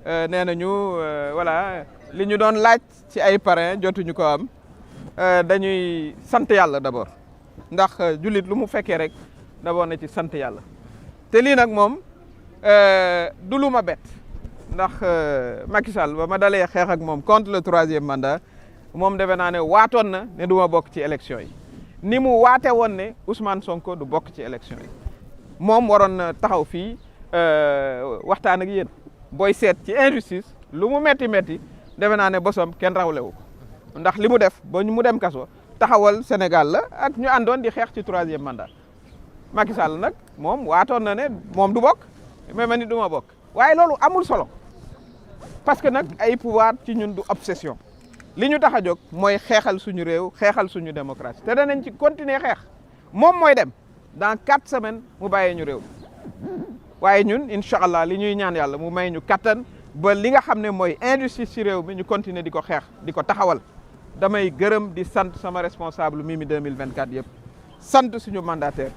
nee nañu voilà li ñu doon laaj ci ay parrain jotuñu ko am dañuy sant yàlla d'abord ndax jullit lu mu fekkee rek d'abord na ci sant yàlla te lii nag moom du lu ma bett ndax Macky Sall ba ma dalee xeex ak moom contre le 3e mandat moom defe naa ne waatoon na ne du ma bokk ci élection yi ni mu waate woon ne Ousmane Sonko du bokk ci élection yi moom waroon na taxaw fii waxtaan ak yéen booy seet ci injustice lu mu metti defe naa ne bosom kenn rawlewu ko ndax li mu def ba mu dem kaso taxawal Sénégal la ak ñu àndoon di xeex ci 3e mandat Macky Sall nag moom waatoon na ne moom du bokk mais man ni du ma bokk waaye loolu amul solo parce que nag ay pouvoir ci ñun du obsession li ñu tax a jóg mooy xeexal suñu réew xeexal suñu démocratie te danañ ci continuer xeex moom mooy dem dans 4 semaines mu bàyyee ñu réew waaye ñun incha allah li ñuy ñaan yàlla mu may ñu kattan ba li nga xam ne mooy injustice ci réew mi ñu continuer di ko xeex di ko taxawal damay gërëm di sant sama responsable Mimi 2024 yëpp sant suñu mandataire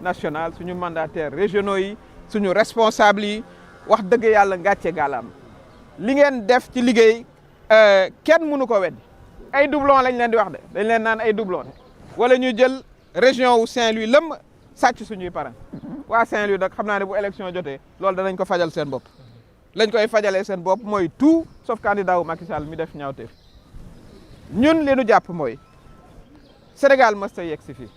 national suñu mandataire régionaux yi suñu responsable yi wax dëgg yàlla ngàcce gaalaam li ngeen def ci liggéey kenn mënu ko weddi ay doublon lañ leen di wax de dañ leen naan ay doublon wala ñu jël région wu Saint-Louis lëmm sàcc suñuy parrain waa Saint-Louis nag xam naa ne bu élection jotee loolu danañ ko fajal seen bopp lañ koy fajalee seen bopp mooy tout sauf candidat wu Macky Sall mi def ñaawteef ñun li nu jàpp mooy Sénégal mës ta yegg si fii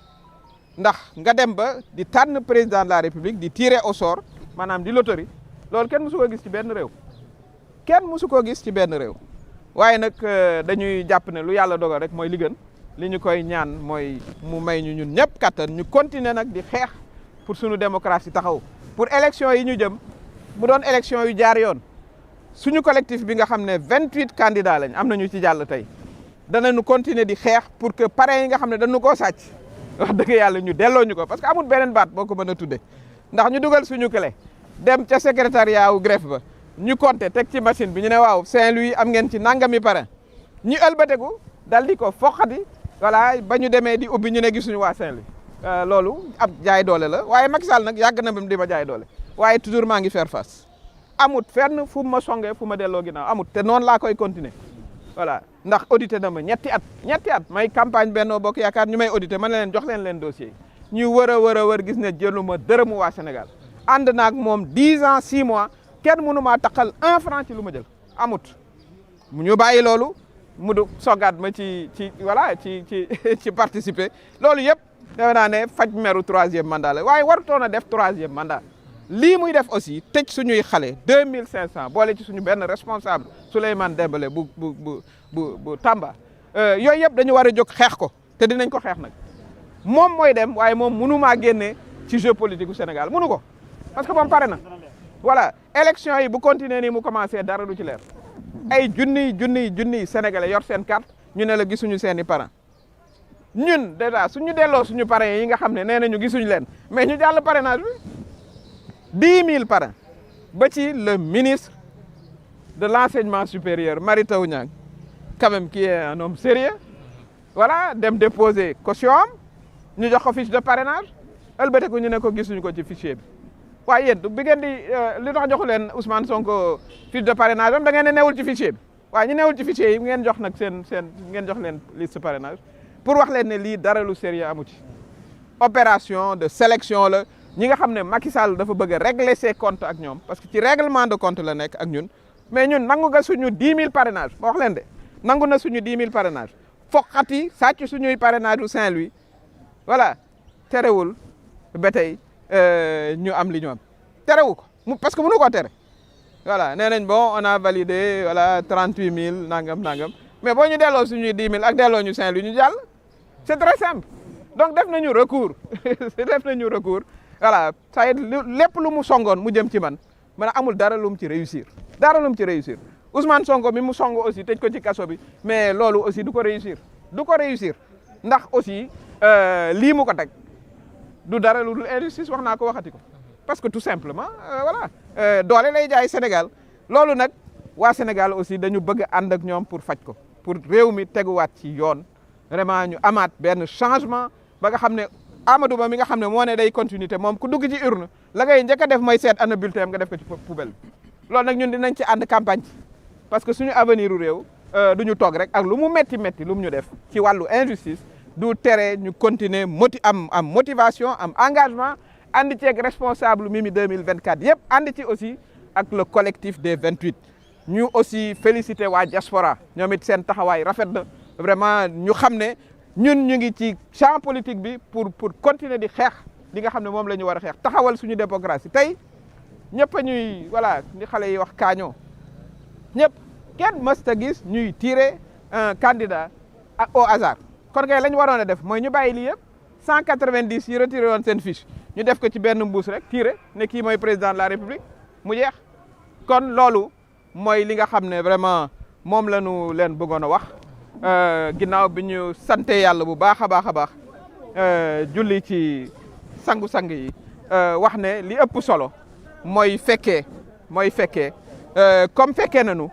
ndax nga dem ba di tànn président de la République di tirer au sort maanaam di loterie loolu kenn mësu ko gis ci benn réew kenn mësu ko gis ci benn réew waaye nag dañuy jàpp ne lu yàlla dogal rek mooy li gën li ñu koy ñaan mooy mu may ñu ñun ñëpp kattan ñu continuer nag di xeex pour suñu démocratie taxaw pour élection yi ñu jëm mu doon élection yu jaar yoon suñu collectif bi nga xam ne 28 candidats lañ am nañu ci jàll tey danañu continuer di xeex pour que parrain yi nga xam ne dañu koo sàcc wax dëgg yàlla ñu delloo ñu ko parce que amul beneen baat boo ko mën a tudde ndax ñu dugal suñu clé dem ca secrétariat wu greffe ba ñu compter teg ci machine bi ñu ne waaw Saint-Louis am ngeen ci nangami parrain ñu ëlbateku dal di ko foqati voilà ba ñu demee di ubbi ñu ne gisuñu waa Saint-Louis loolu ab jaay doole la waaye Macky Sall nag yàgg na ba di ma jaay doole waaye toujours maa ngi faire face amut fenn fu ma songee fu ma delloo ginnaaw amut te noonu laa koy continuer voilà ndax audité na ma ñetti at may campagne Benno Bokk Yaakaar ñu may audité man leen jox leen dossier ñu wër a wër gis ne jëluma dërëmu waa Sénégal ànd naag moom 10 ans 6 mois kenn mënu maa taqal 1 franc ci lu ma jël amut ñu bàyyi loolu mu du sogaat ma ci voilà ci participer loolu yëpp defe naa ne faj meru 3e mandat la waaye warutoon a def 3e mandat lii muy def aussi tëj suñuy xale 2500 boole ci suñu benn responsable Souleymane Dembélé bu Tamba yooyu yëpp dañu war a jóg xeex ko te dinañ ko xeex nag moom mooy dem waaye moom mënu maa génne ci jeu politique u Sénégal mënu ko parce que moom pare na voilà élection yi bu continuer nii mu commencé dara du ci leer ay junniy sénégalais yor seen carte ñu ne la gisuñu seen i parrain ñun déjà suñu delloo suñu parrain yi nga xam ne nee nañu gisuñu leen mais ñu jàll parrainage bi 10 000 parrains ba ci le ministre de l'enseignement supérieur Mary Teuw Niane quand même qui est un homme sérieux voilà dem déposer caution am ñu jox ko fiche de parrainage ëlbateku ñu ne ko gisuñu ko ci fichier bi waaye yéen bi ngeen di li tax joxu leen Ousmane Sonko fiche de parrainage am da ngeen ne newul ci fichier bi waaye ñu newul ci fichier yi ngeen jox nag seen ngeen jox leen liste parrainage pour wax leen ne lii dara lu sérieux amu ci opération de sélection la ñi nga xam ne Macky Sall dafa bëgg a régler ses comptes ak ñoom parce que ci règlement de compte la nekk ak ñun mais ñun nangu nga suñu 10 000 parrainage ma wax leen de nangu na suñu 10 000 parrainage foqati sàcc suñuy parrainage u Saint-Louis voilà terewul ba tey ñu am li ñu am terewu ko parce que mënu koo tere voilà nee nañ bon on a validé voilà 38 000 nangam mais boo ñu delloo suñuy 10 000 ak delloo ñu Saint-Louis ñu jàll c'est très simple donc def nañu recours voilà ça lépp lu mu songoon mu jëm ci man amul dara lu mu ci réussir Ousmane Sonko mi mu songo aussi tëj ko ci kaso bi mais loolu aussi du ko réussir ndax aussi lii mu ko teg du dara lu dul injustice wax naa ko waxati ko parce que tout simplement voilà doole lay jaay Sénégal loolu nag waa Sénégal aussi dañu bëgg ànd ak ñoom pour faj ko pour réew mi teguwaat ci yoon vraiment ñu amaat benn changement ba nga xam ne Amadou Ba mi nga xam ne moo ne day continuité moom ku dugg ci urne la ngay njëkk a def mooy seet ana bulletin nga def ko ci poubelle loolu nag ñun dinañ ci ànd campagne parce que suñu avenir u réew du ñu toog rek ak lu mu métti lu mu ñu def ci wàllu injustice du tere ñu continuer am motivation am engagement ànd ci ak responsable Mimi 2024 yëpp ànd ci aussi ak le collectif des 28 ñu aussi féliciter waa diaspora ñoom it seen taxawaay rafet na vraiment ñu xam ne ñun ñu ngi ci champ politique bi pour continuer di xeex li nga xam ne moom la ñu war a xeex taxawal suñu démocratie tey ñëpp a ñuy voilà ni xale yi wax kaañoo ñëpp kenn mësta gis ñuy tirer un candidat au hasard kon kay la ñu waroon a def mooy ñu bàyyi lii yëpp 190 yi retiré woon seen fiche ñu def ko ci benn mbuus rek tiré ne kii mooy président de la république mu jeex kon loolu mooy li nga xam ne vraiment moom la ñu leen bëggoon a wax ginnaaw bi ñu sante yàlla bu baax a baax julli ci sangu-sang yi wax ne li ëpp solo mooy fekkee comme fekkee nañu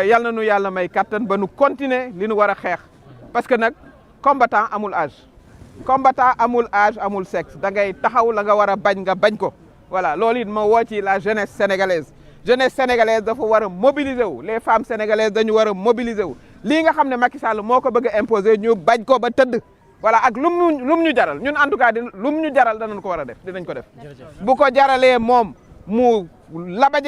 yal na nu yàlla may kattan ba nu continuer li nu war a xeex parce que nag combattant amul âge amul sexe da ngay taxaw la nga war a bañ nga bañ ko voilà loolu it ma woo ci la jeunesse sénégalaise dafa war a mobiliser wu les femmes sénégalaises dañu war a mobiliser wu lii nga xam ne Macky Sall moo ko bëgg a imposer ñu bañ ko ba tëdd voilà ak lum ñu jaral ñun en tout cas lum ñu jaral danañ ko war a def dinañ ko def bu ko jaralee moom mu labaje